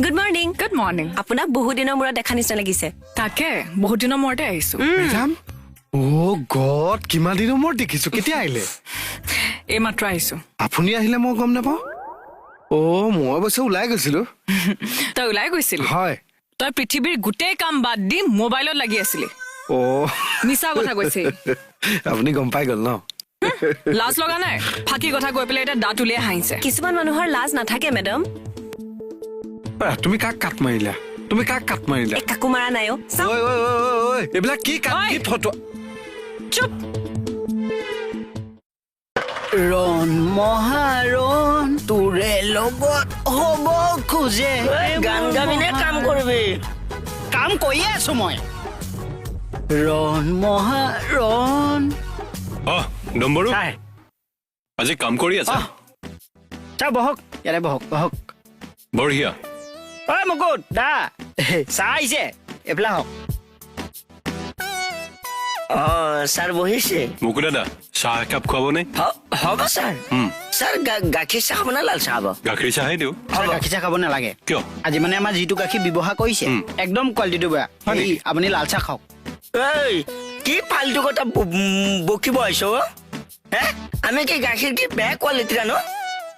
Good morning. Good morning. আপোনাক বহুত দিনৰ মূৰত দেখা নিচিনা লাগিছে। তাকে, বহুত দিনৰ মূৰতে আহিছো। মেডাম, অ' গড, কিমান দিনৰ মূৰত দেখিছো। কেতিয়া আহিলে? এই মাত্ৰ আহিছো। আপুনি আহিলে মই গম নাপাওঁ। অ' মই অৱশ্যে ওলাই গৈছিলো। তই ওলাই গৈছিলি? হয়। তই পৃথিৱীৰ গোটেই কাম বাদ দি মোবাইলত লাগি আছিলি। অ' মিছা কথা কৈছে। আপুনি গম পাই গ'ল ন? লাজ লগা নাই? ফাঁকি কথা কৈ পেলাই এতিয়া দাঁত উলিয়াই হাঁহিছে। কিছুমান মানুহৰ লাজ নাথাকে মেডাম। তুমি কাক কাট মাৰিলা? তুমি কাক কাট মাৰিলা? কাকো মাৰা নাই অ'। এইবিলাক কি কাট, কি ফটো? চুপ। ৰণ মহাৰণ তোৰে লগত হ'ব খোজে। গান গাবিনে কাম কৰিবি? কাম কৰিয়ে আছো মই। ৰণ মহাৰণ। অ নম্বৰো আজি কাম কৰি আছা? ছাৰ বহক, ইয়াতে বহক, বহক। বঢ়িয়া। ঐ মুকুট দা, চাহ আহিছে, এইফালে আহক। অ ছাৰ বহিছে। মুকুট দাদা, চাহ একাপ খুৱাবনে? হ'ব ছাৰ। ছাৰ গাখীৰ চাহ খাব নে লাল চাহ খাব? গাখীৰ চাহে দিওঁ। গাখীৰ চাহ খাব নালাগে। কিয়? আজি মানে আমাৰ যিটো গাখীৰ ব্যৱহাৰ কৰিছে একদম কোৱালিটিটো বেয়া। আপুনি লাল চাহ খাওক। এই কি ফাল্টু কথা বকিব আহিছ? হে, আমি কি গাখীৰ কি বেয়া কোৱালিটিৰ আনো?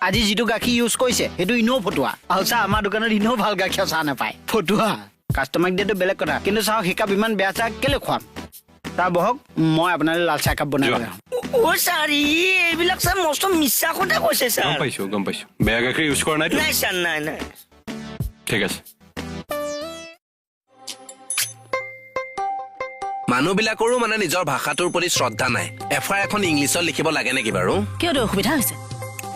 আজি যিটো গাখীৰ ইউজ কৰিছে সেইটো এনেও ফটুৱা। আৰু চাহ আমাৰ দোকানত এনেও ভাল গাখীৰ চাহ নাপায়, ফটুৱা। কাষ্টমাৰক দিয়াটো বেলেগ কথা, কিন্তু চাওক সেইকাপ ইমান বেয়া চাহ কেলে খুৱাম? তাৰ বহক, মই আপোনালৈ লাল চাহ একাপ বনাই লৈ আহোঁ। অ ছাৰ, এইবিলাক ছাৰ মস্ত মিছা কথা কৈছে ছাৰ। গম পাইছো, গম পাইছো। বেয়া গাখীৰ ইউজ কৰা নাই? নাই ছাৰ, নাই নাই। ঠিক আছে। মানুহবিলাকৰো মানে নিজৰ ভাষাটোৰ প্ৰতি শ্ৰদ্ধা নাই। এফ আই এখন ইংলিছত লিখিব লাগে নেকি বাৰু? কিয় অসুবিধা হৈছে?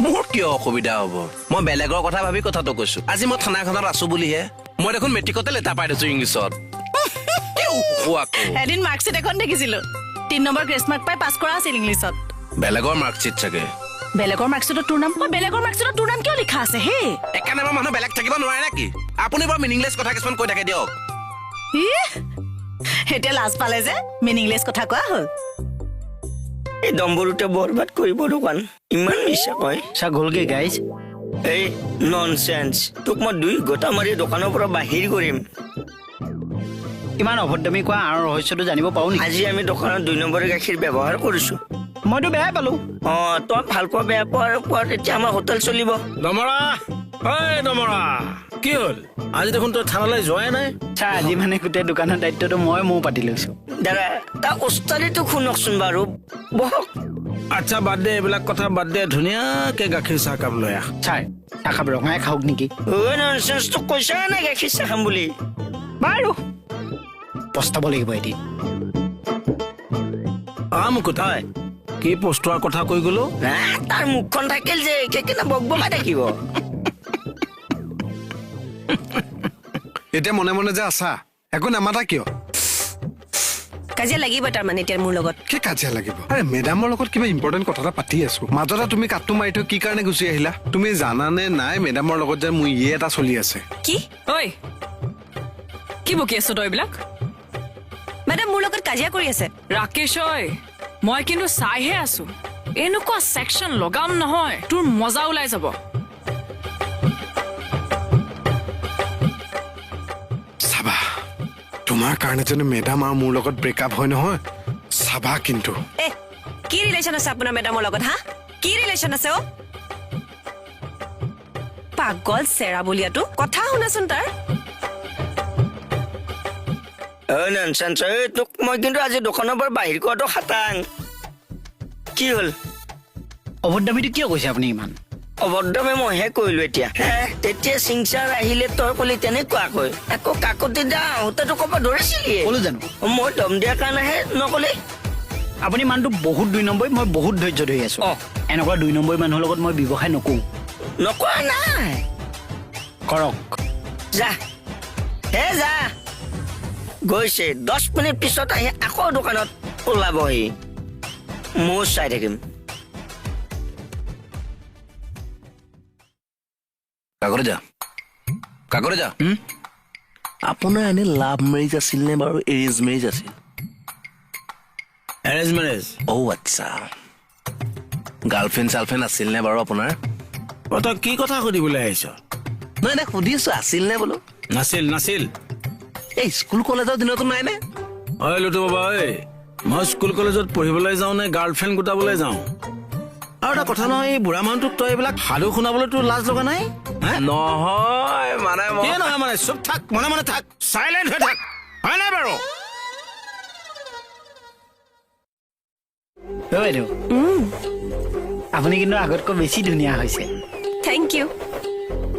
মোৰ কিয় অসুবিধা হ'ব? মই বেলেগৰ কথা ভাবি কথাটো কৈছো। আজি মই থানাখনত আছো বুলিহে, মই দেখোন মেট্ৰিকতে লেটাৰ পাই থৈছো ইংলিছত। এদিন মাৰ্কশ্বিট এখন দেখিছিলো, 3 নম্বৰ গ্ৰেছ মাৰ্ক পাই পাছ কৰা আছিল ইংলিছত। বেলেগৰ মাৰ্কশ্বিট চাগে। বেলেগৰ মাৰ্কশ্বিটত তোৰ নাম? বেলেগৰ মাৰ্কশ্বিটত তোৰ নাম কিয় লিখা আছে? হে, একে নামৰ মানুহ বেলেগ থাকিব নোৱাৰে নেকি? আপুনি বৰ মিনিংলেছ কথা কিছুমান কৈ থাকে দিয়ক। এতিয়া লাজ পালে যে মিনিংলেছ কথা কোৱা হ'ল। এই দম্বৰুতে বৰবাদ কৰিব দোকান, ইমান মিছা কয়। ছাৰ গ'লগে গাইজ। এই ননচেন্স, তোক মই 2 গোটা মাৰি দোকানৰ পৰা বাহিৰ কৰিম। ইমান অভদ্ৰামি কোৱা আৰু ৰহস্যটো জানিব পাৰো নেকি? আজি আমি দোকানত 2 নম্বৰৰ গাখীৰ ব্যৱহাৰ কৰিছো। মইতো বেয়াই পালো। অ তই ভাল পোৱা বেয়া পোৱাৰ ওপৰত এতিয়া আমাৰ হোটেল চলিব। দমৰা, ঐ দমৰা, কি হ'ল আজি দেখোন তই থানালৈ যোৱাই নাই? ছাৰ আজি মানে গোটেই দোকানৰ দায়িত্বটো মই মোৰ পাতি লৈছো। দাদা তাৰ ওস্তাদিটো শুনকচোন বাৰু, বহক। আচ্ছা বাদ দে এইবিলাক কথা, বাদ দে, ধুনীয়াকে গাখীৰ চাহ কাপ লৈ আহ। ছাৰ চাহকাপ ৰঙাই খাওক নেকি? ঐ ননচেন্স, তোক কৈছা নাই গাখীৰ চাহ খাম বুলি? বাৰু পস্তাব লাগিব এদিন। মুকুট, কি পস্তোৱাৰ কথা কৈ গলো? তাৰ মুখখন থাকিল যে কেনে বক বকাই থাকিব। এতিয়া মনে মনে যে আছা, একো নামাতা কিয়? কাজিয়া লাগিব তাৰমানে এতিয়া মোৰ লগত? কি কাজিয়া লাগিব? আৰে মেডামৰ লগত কিবা ইম্পৰ্টেণ্ট কথা এটা পাতি আছো, মাজতে তুমি কাটটো মাৰি থৈ কি কাৰণে গুচি আহিলা? তুমি জানানে নাই মেডামৰ লগত যে মোৰ ইয়ে এটা চলি আছে? কি? ঐ কি বকি আছ তই এইবিলাক? মেডাম মোৰ লগত কাজিয়া কৰি আছে। ৰাকেশ ঐ, মই কিন্তু চাইহে আছো, এনেকুৱা ছেকশ্যন লগাম নহয় তোৰ মজা ওলাই যাব। চাবা, তোমাৰ কাৰণে জানো মেডাম আৰু মোৰ লগত ব্ৰেকআপ হয় নহয়, চাবা কিন্তু। এ কি ৰিলেশ্যন আছে আপোনাৰ মেডামৰ লগত? হা, কি ৰিলেশ্যন আছে? অ পাগল চেৰা বলিয়াটো, কথা শুনাচোন তাৰ। তোক মই কিন্তু আজি দোকানৰ পৰা বাহিৰ কৰাটো খাটাং। কি হ'ল? অভদ্ৰামিটো কিয় কৈছে আপুনি ইমান? অভদ্ৰামি মইহে কৰিলো এতিয়া। তেতিয়া চিংচাৰ আহিলে তই কলি তেনেকুৱাকৈ, আকৌ কাকতি দা আহোঁতেতো ক'ব ধৰিছিলি। ক'লো জানো? মই দম দিয়াৰ কাৰণেহে নকলি। আপুনি মানুহটো বহুত 2 নম্বৰ, মই বহুত ধৈৰ্য ধৰি আছো। এনেকুৱা 2 নম্বৰ মানুহৰ লগত মই ব্যৱসায় নকৰোঁ। নকৰা নাই, কৰক। যা হে যা, গৈছে। 10 মিনিট পিছত আহি আকৌ দোকানত ওলাবহি, ময়ো চাই থাকিম। কাকৰে যা, কাকৰে যা। আপোনাৰ এনে লাভ মেৰেজ আছিল নে বাৰু এৰেঞ্জ মেৰেজ আছিল? Arrange marriage. অ' আচ্ছা, গাৰ্লফ্ৰেণ্ড চাৰ্লফ্ৰেণ্ড আছিল নে বাৰু আপোনাৰ? তই কি কথা সুধিবলৈ আহিছ? নহয় নাই, সুধিছো আছিল নে বোলো? নাছিল নাছিল। এই স্কুল কলেজৰ দিনতো নাই নে? ঐ লুটু বাবা ঐ, মই স্কুল কলেজত পঢ়িবলৈ যাওঁ নে গাৰ্লফ্ৰেণ্ড গোটাবলৈ যাওঁ? আৰু এটা কথা নহয়, এই বুঢ়া মানুহটোক তই এইবিলাক সাধু শুনাবলৈ তোৰ লাজ লগা নাই? নহয় মানে নহয় মানে চুপ থাক, মনে মনে থাক, চাইলেণ্ট হৈ থাক, হয় নাই বাৰু? বাইদেউ আপুনি কিন্তু আগতকৈ বেছি ধুনীয়া হৈছে। Thank U.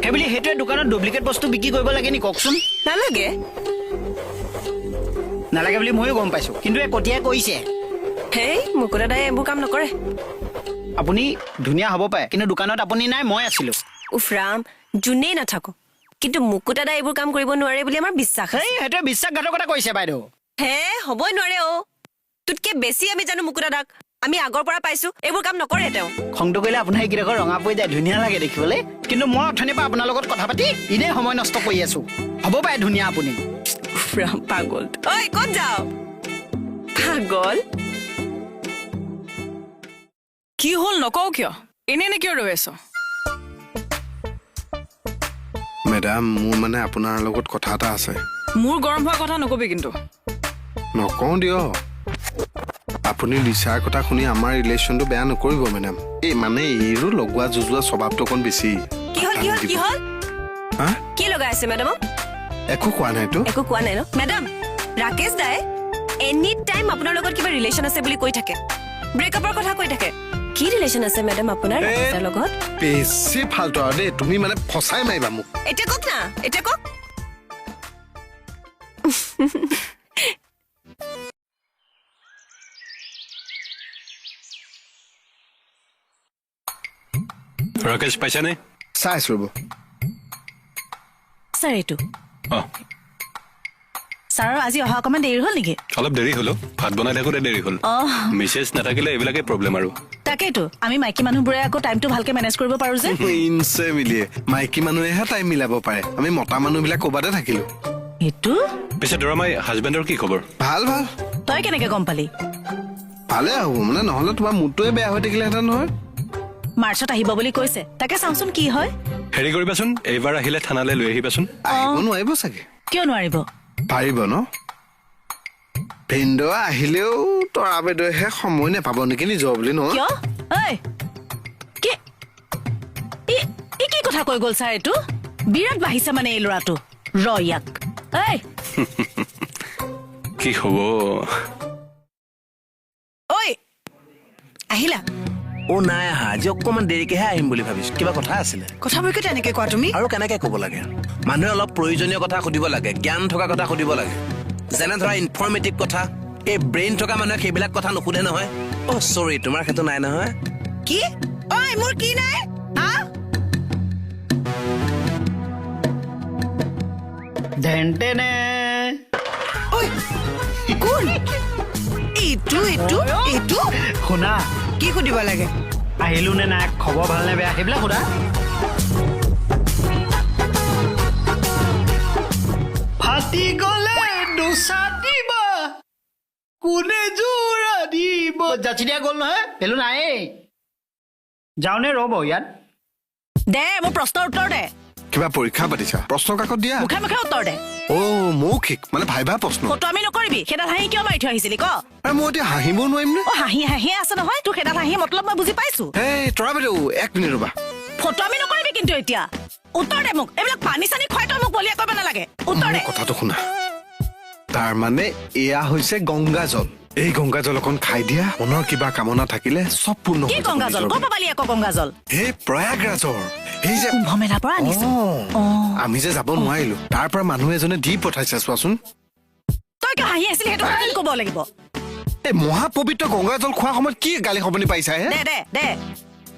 সেইবুলি সেইটোৱে দোকানত ডুপ্লিকেট বস্তু বিক্ৰী কৰিব লাগে নি কওকচোন? নালাগে। নালাগে বুলি ময়ো গম পাইছো, কিন্তু এই কটিয়াই কৰিছে। হেই মুকুতা দাই এইবোৰ কাম নকৰে। আপুনি ধুনীয়া হ'ব পাৰে, কিন্তু দোকানত আপুনি নাই, মই আছিলো। উফ ৰাম, যোনেই নাথাকো কিন্তু মুকুতা দাই এইবোৰ কাম কৰিব নোৱাৰে বুলি আমাৰ বিশ্বাস। এই সেইটোৱে বিশ্বাসঘাতকতা কৰিছে বাইদেউ। হে হ'বই নোৱাৰে অ', তোতকে বেছি আমি জানো মুকুতা দাক, আমি আগৰ পৰা পাইছো এইবোৰ কাম নকৰে তেওঁ। খংটো কৰিলে আপোনাৰ এইকেইডোখৰ ৰঙা পৰি যায়, ধুনীয়া লাগে দেখিবলৈ, কিন্তু মই অথনিৰ পৰা আপোনাৰ লগত কথা পাতি এনেই সময় নষ্ট কৰি আছো। হ'ব পাৰে ধুনীয়া আপুনি। পাগল। ঐ ক'ত যাওঁ পাগল? কি হ'ল নকওঁ কিয়? এনেই নে কিয় ৰৈ আছ? মেডাম মোৰ মানে আপোনাৰ লগত কথা এটা আছে। মোৰ গৰম হোৱা কথা নকবি কিন্তু। নকওঁ দিয়ক, আপুনি ৰিচাৰ কথা শুনি আমাৰ ৰিলেশ্যনটো বেয়া নকৰিব মেডাম। এই মানে এইৰো লগোৱা যুঁজোৱা স্বভাৱটো অকণ বেছি। কি হ'ল কি হ'ল কি হ'ল? কি লগাই আছে মেডাম? একো কোৱা নাইতো। একো কোৱা নাই ন মেডাম? ৰাকেশ দাই এনি টাইম আপোনাৰ লগত কিবা ৰিলেশ্যন আছে বুলি কৈ থাকে, ব্ৰেকআপৰ কথা কৈ থাকে। কি ৰিলেশ্যন আছে মেডাম আপোনাৰ ৰাকেশৰ লগত? বেছি ফাল্টু আৰু দেই তুমি, মানে ফচাই মাৰিবা মোক। এতিয়া কওক না, এতিয়া কওক। ৰাকেশ পাইছানে? চাইছো ৰ'ব। ছাৰ এইটো। ছাৰৰ আজি অহা অকণমান দেৰি হ'ল নেকি? অলপ দেৰি হ'ল, ভাত বনাই থাকোঁতে দেৰি হ'ল। মিছেছ নাথাকিলে এইবিলাকে প্ৰব্লেম আৰু। তাকেইতো, আমি মাইকী মানুহবোৰে আকৌ টাইমটো ভালকে মেনেজ কৰিব পাৰো যে। ইনছে মিলিয়ে মাইকী মানুহেহে টাইম মিলাব পাৰে, আমি মতা মানুহবিলাক ক'ৰবাতে থাকিলো। সেইটো পিছে দৰামাই হাজবেণ্ডৰ কি খবৰ? ভাল ভাল। তই কেনেকে গম পালি? ভালে হ'ব মানে, নহ'লে তোমাৰ মুডটোৱে বেয়া হৈ থাকিলেহেঁতেন নহয়। মাৰ্চত আহিব বুলি কৈছে, তাকে চাওঁচোন কি হয়। হেৰি কৰিবাচোন, এইবাৰ আহিলে থানালৈ লৈ আহিবাচোন। আহিব নোৱাৰিব চাগে। কিয় নোৱাৰিব? পাৰিব ন? ভিনদেউ আহিলেও তৰা বাইদেউহে সময় নাপাব নেকি নিজৰ বুলি নহয়? কিয়? ঐ কি কি কথা কৈ গ'ল ছাৰ? এইটো বিৰাট বাঢ়িছে মানে এই ল'ৰাটো। ৰ ইয়াক। ঐ কি হ'ব? ঐ আহিলা? অ নাই আহা, আজি অকণমান দেৰিকেহে আহিম বুলি ভাবিছো। কিবা কথা আছিলে। কথাবোৰ কিয় তেনেকে কোৱা তুমি? আৰু কেনেকে ক'ব লাগে? মানুহে অলপ প্ৰয়োজনীয় কথা সুধিব লাগে, জ্ঞান থকা কথা সুধিব লাগে, যেনে ধৰা ইনফৰ্মেটিভ কথা। এই ব্ৰেইন থকা মানুহে সেইবিলাক কথা নুসুধে নহয়। অ' চৰি, তোমাৰ সেইটো নাই নহয়। কি? ঐ মোৰ কি নাই? হা? ঐ কোন? এইটো এইটো এইটো শুনা, কি সুধিব লাগে? আহিলো নে নাই, খবৰ ভাল নে বেয়া, সেইবিলাক সোধা। ফাটি গলে দুচাটিবা কোনে জোৰা দিব। যাচি দিয়া গ'ল নহয়, পেলো নাই। যাওঁনে ৰ'ব ইয়াত? দে মোৰ প্ৰশ্নৰ উত্তৰ দে। কিবা পৰীক্ষা পাতিছা, প্ৰশ্ন কাকত দিয়া। মুখে মুখে উত্তৰ দে। অ মৌখিক মানে ভাইভা প্ৰশ্ন। ফটো আমি নকৰিবি, সেইডাল হাঁহি কিয় মাৰি থৈ আহিছিলি ক? আৰে মই এতিয়া হাঁহিব নোৱাৰিম নে? অ হাঁহি হাঁহিয়ে আছে নহয় তোৰ সেইডাল হাঁহি, মতলব মই বুজি পাইছো। এই তৰা বাইদেউ এক মিনিট ৰ'বা। ফটো আমি নকৰিবি কিন্তু এতিয়া উত্তৰ দে মোক। এইবিলাক পানী চানী খুৱাই তই মোক বলিয়া কৰিব নালাগে। উত্তৰ দে। কথাটো শুনা, তাৰ মানে এয়া হৈছে গংগা জল। এই গংগা জল অকণ খাই দিয়া, মনৰ কিবা কামনা থাকিলে চব পূৰ্ণ। কি গংগা জল? ক'ৰ পৰা পালি আকৌ গংগা জল? এই প্ৰয়াগৰাজৰ, এই যে কুম্ভ মেলাৰ পৰা আনিছো। আমি যে যাব নোৱাৰিলো, তাৰ পৰা মানুহ এজনে দি পঠাইছে। চোৱাচোন। তই কিয় হাঁহি আছিলি সেইটো কথা ক'ব লাগিব। এই মহাপবিত্ৰ গংগা জল খোৱাৰ সময়ত কি গালি খপনি পাইছা হে? দে দে দে।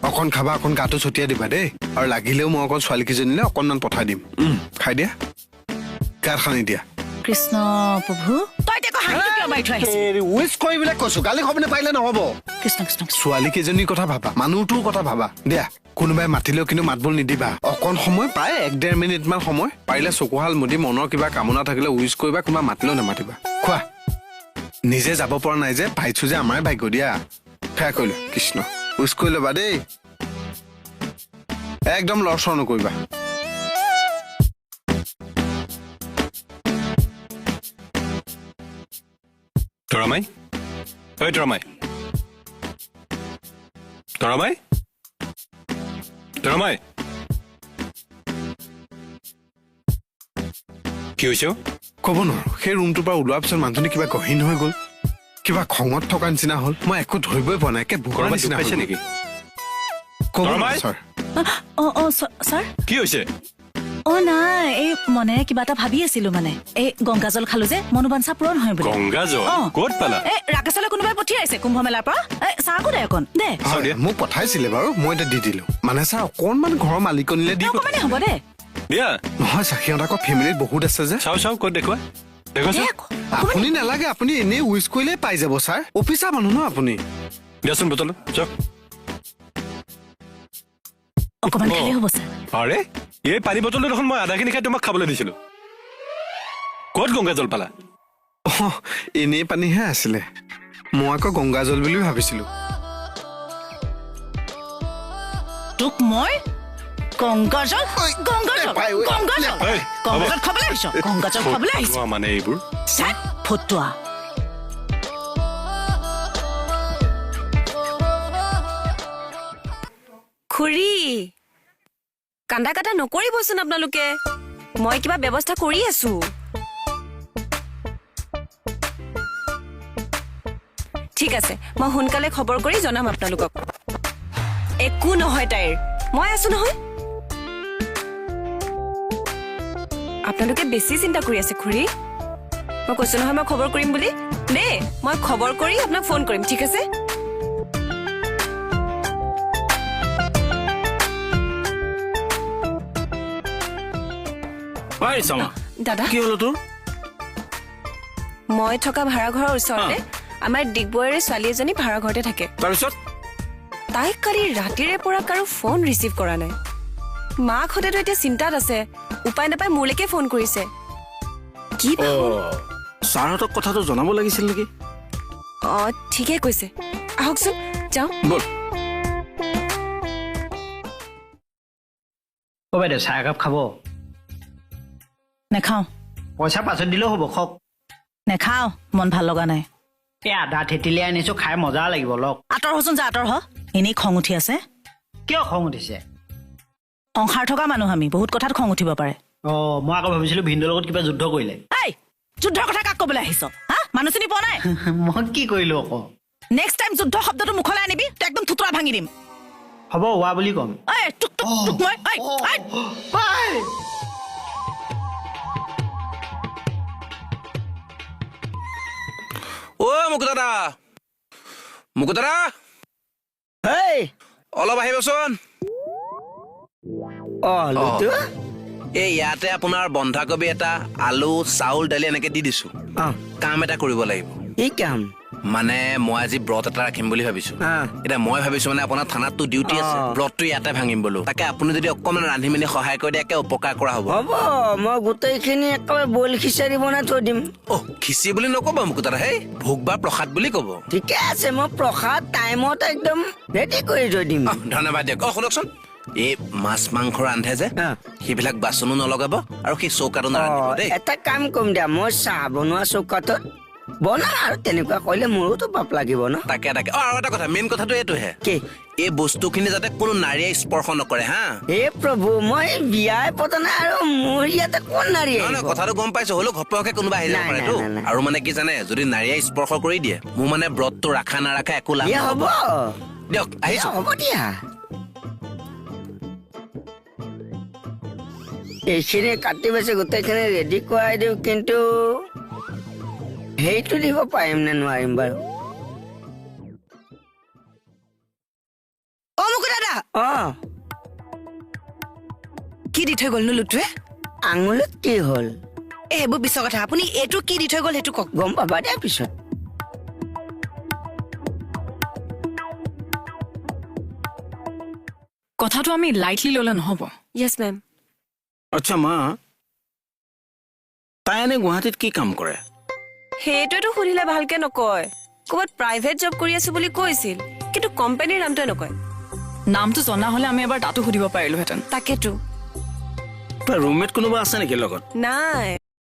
অকণ খাবা, অকণ গাটো ছটিয়াই দিবা দেই। আৰু লাগিলেও মই অকণ ছোৱালীকেইজনীলে অকণমান পঠাই দিম। খাই দিয়া, গাত সানি দিয়া। কৃষ্ণ প্ৰভু, তই এতিয়া হাঁহিটো কিয় মাৰি থৈ আহিছিলি? উইচ কৰিবলৈ কৈছো, গালি খপনি পাৰিলে নহ'ব। কৃষ্ণ কৃষ্ণ। ছোৱালীকেইজনীৰ কথা ভাবা, মানুহটোৰ কথা ভাবা। দিয়া, কোনোবাই মাতিলেও কিন্তু মাতবোল নিদিবা। অকণ সময়, প্ৰায় 1-1.5 মিনিটমান সময়, পাৰিলে চকুহাল মুদি মনৰ কিবা কামনা থাকিলে উইচ কৰিবা, কোনোবা মাতিলেও নামাতিবা। খোৱা, নিজে যাব পৰা নাই যে পাইছো যে আমাৰ ভাগ্য। দিয়া, সেয়া কৰিলো। কৃষ্ণ, উইচ কৰি ল'বা দেই, একদম লৰচৰ নকৰিবা। তৰামাই, ঐ তৰামাই, তৰামাই, তৰামাই, কি হৈছে? ক'ব নোৱাৰো। সেই ৰুমটোৰ পৰা ওলোৱাৰ পিছত মানুহজনী কিবা গহীন হৈ গ'ল, কিবা খঙত থকা নিচিনা হ'ল। মই একো ধৰিবই পৰা নাই, একে ভোকৰ নিচিনা পাইছে নেকি? ক'ব নোৱাৰো ছাৰ। অ অ ছাৰ, কি হৈছে? অ নাই, এই মনেৰে কিবা এটা ভাবি আছিলো, মানে এই গংগাজল খালো যে মনোবাঞ্ছা পূৰণ হয় বুলি। গংগাজল ক'ত পালা? এই ৰাকেশলৈ কোনোবাই পঠিয়াইছে কুম্ভ মেলাৰ পৰা। এই ছাৰকো দে অকণ দে। মোক পঠাইছিলে বাৰু, মই এতিয়া দি দিলো। মানে ছাৰ অকণমান ঘৰৰ মালিকনীলে দি অকণমানে হ'ব দে। দিয়া নহয় ছাৰ, সিহঁত আকৌ ফেমিলিত বহুত আছে যে। চাওঁ চাওঁ, ক'ত দেখুৱা? আপুনি নালাগে, আপুনি এনেই উইচ কৰিলে পাই যাব ছাৰ। অফিচাৰ মানুহ ন আপুনি। দিয়াচোন বটল। অকণমান খালে হ'ব ছাৰ। আৰে এই পানী বটলটো দেখোন মই আধাখিনি খাই তোমাক খাবলৈ দিছিলো। ক'ত গংগাজল পালা? অ এনেই পানীহে আছিলে, মই আকৌ গংগাজল বুলি ভাবিছিলো। তোক মই গংগাজল গংগাজল গংগাজল গংগাজল খাবলৈ আহিছ, গংগাজল খাবলৈ আহিছ মানে এইবোৰ ফটুৱা। খুৰী, কান্দা কাটা নকৰিবচোন আপোনালোকে, মই কিবা ব্যৱস্থা কৰি আছো। ঠিক আছে, মই সোনকালে খবৰ কৰি জনাম আপোনালোকক। একো নহয় তাইৰ, মই আছো নহয়। আপোনালোকে বেছি চিন্তা কৰি আছে খুৰী। মই কৈছো নহয় মই খবৰ কৰিম বুলি। দেই, মই খবৰ কৰি আপোনাক ফোন কৰিম, ঠিক আছে? দাদা, কি হ'ল তোৰ? মই থকা ভাড়াঘৰৰ ওচৰতে আমাৰ ডিগবৈৰে ছোৱালী এজনী ভাড়াঘৰতে থাকে। তাৰপিছত তাই কালি ৰাতিৰে পৰা কাৰো ফোন ৰিচিভ কৰা নাই। মাকহঁতেতো এতিয়া চিন্তাত আছে, উপায় নাপাই মোলৈকে ফোন কৰিছে। কি ছাৰহঁতক কথাটো জনাব লাগিছিল নেকি? অ ঠিকে কৈছে, আহকচোন যাওঁ। ব'ল। অ বাইদেউ, চাহ একাপ খাব? নেখাওঁ। পইচা পাছত দিলেও হ'ব, খাওক। নেখাওঁ, মন ভাল লগা নাই। এই আদা থেতেলিয়াই আনিছো, খাই মজা লাগিব। লওক। আঁতৰ হচোন, যা আঁতৰ হ। এনেই খং উঠি আছে। কিয় খং উঠিছে? সংসাৰ থকা মানুহ আমি, বহুত কথাত খং উঠিব পাৰে। অ মই আকৌ ভাবিছিলো ভিনদেউৰ লগত কিবা যুদ্ধ কৰিলে। এই যুদ্ধৰ কথা কাক ক'বলৈ আহিছ? হা, মানুহ চিনি পোৱা নাই? মই কি কৰিলো আকৌ? নেক্সট টাইম যুদ্ধ শব্দটো মুখলৈ আনিবি, তই একদম থুতুৰা ভাঙি দিম। হ'ব, হোৱা বুলি ক'ম। এই টুক টুক টুক মই এই বাই। অ মুকুতাদা, মুকুতাদা, হেই অলপ আহিবচোন। অ লুটু, এই ইয়াতে আপোনাৰ বন্ধাকবি এটা, আলু, চাউল, দালি এনেকে দি দিছো। কাম এটা কৰিব লাগিব। কি কাম? মানে মই আজি ব্ৰত এটা ৰাখিম বুলি ভাবিছো। এতিয়া মই ভাবিছো মানে আপোনাৰ থানাততো ডিউটি আছে, ব্ৰতটো ইয়াতে ভাঙিম বোলো। তাকে আপুনি যদি অকণমান ৰান্ধি মেলি সহায় কৰি দিয়ে, একে উপকাৰ কৰা হ'ব। হ'ব, মই গোটেইখিনি একেবাৰে বইল খিচাৰি বনাই থৈ দিম। অ খিচি বুলি নক'ব মুকুতাদা, হেই ভোগ বা প্ৰসাদ বুলি ক'ব। ঠিকে আছে, মই প্ৰসাদ টাইমত একদম ৰেডি কৰি থৈ দিম। ধন্যবাদ দিয়ক। অ শুনকচোন, এই মাছ মাংস ৰান্ধে যে, সেইবিলাক বাচনো নলগাব আৰু সেই চৌকাটো নাৰান্ধিব দেই। এটা কাম কৰিম দিয়া, মই চাহ বনোৱা চৌকাটোত বনাম, আৰু তেনেকুৱা কৰিলে মোৰোতো পাপ লাগিব ন। তাকে তাকে। অ আৰু এটা কথা, মেইন কথাটো এইটোহে, কি এই বস্তুখিনি যাতে কোনো নাৰীয়ে স্পৰ্শ নকৰে। হা হে প্ৰভু, মই বিয়াই পতা নাই আৰু মোৰ ইয়াতে কোন নাৰী? নহয়, কথাটো গম পাইছো, হ'লেও ঘপককে কোনোবা আহি যাব পাৰেতো। আৰু মানে কি জানে, যদি নাৰীয়ে স্পৰ্শ কৰি দিয়ে, মোৰ মানে ব্ৰতটো ৰাখা নাৰাখা একো লাভ হ'ব। দিয়ক, আহিছো। হ'ব দিয়া। এইখিনি কাটি বেছি গোটেইখিনি ৰেডি কৰাই দিওঁ, কিন্তু সেইটো দিব পাৰিম নে নোৱাৰিম বাৰু। অ মুকু দাদা, অ কি দি থৈ গ'লনো লুটুৱে? আঙুলিত কি হ'ল? এই সেইবোৰ পিছৰ কথা, আপুনি এইটো কি দি থৈ গ'ল সেইটো কওক। গম পাবা দিয়া পিছত। কথাটো আমি লাইটলি ল'লে নহ'ব। য়েছ মেম। আচ্ছা মা, তাই এনে গুৱাহাটীত কি কাম কৰে? সেইটোৱেতো সুধিলে ভালকে নকয়। ক'ৰবাত প্ৰাইভেট জব কৰি আছো বুলি কৈছিল, কিন্তু কোম্পানীৰ নামটোৱে নকয়। নামটো জনা হ'লে আমি এবাৰ তাতো সুধিব পাৰিলোহেঁতেন। তাকেতো। ৰুমমেট কোনোবা আছে নেকি লগত? নাই।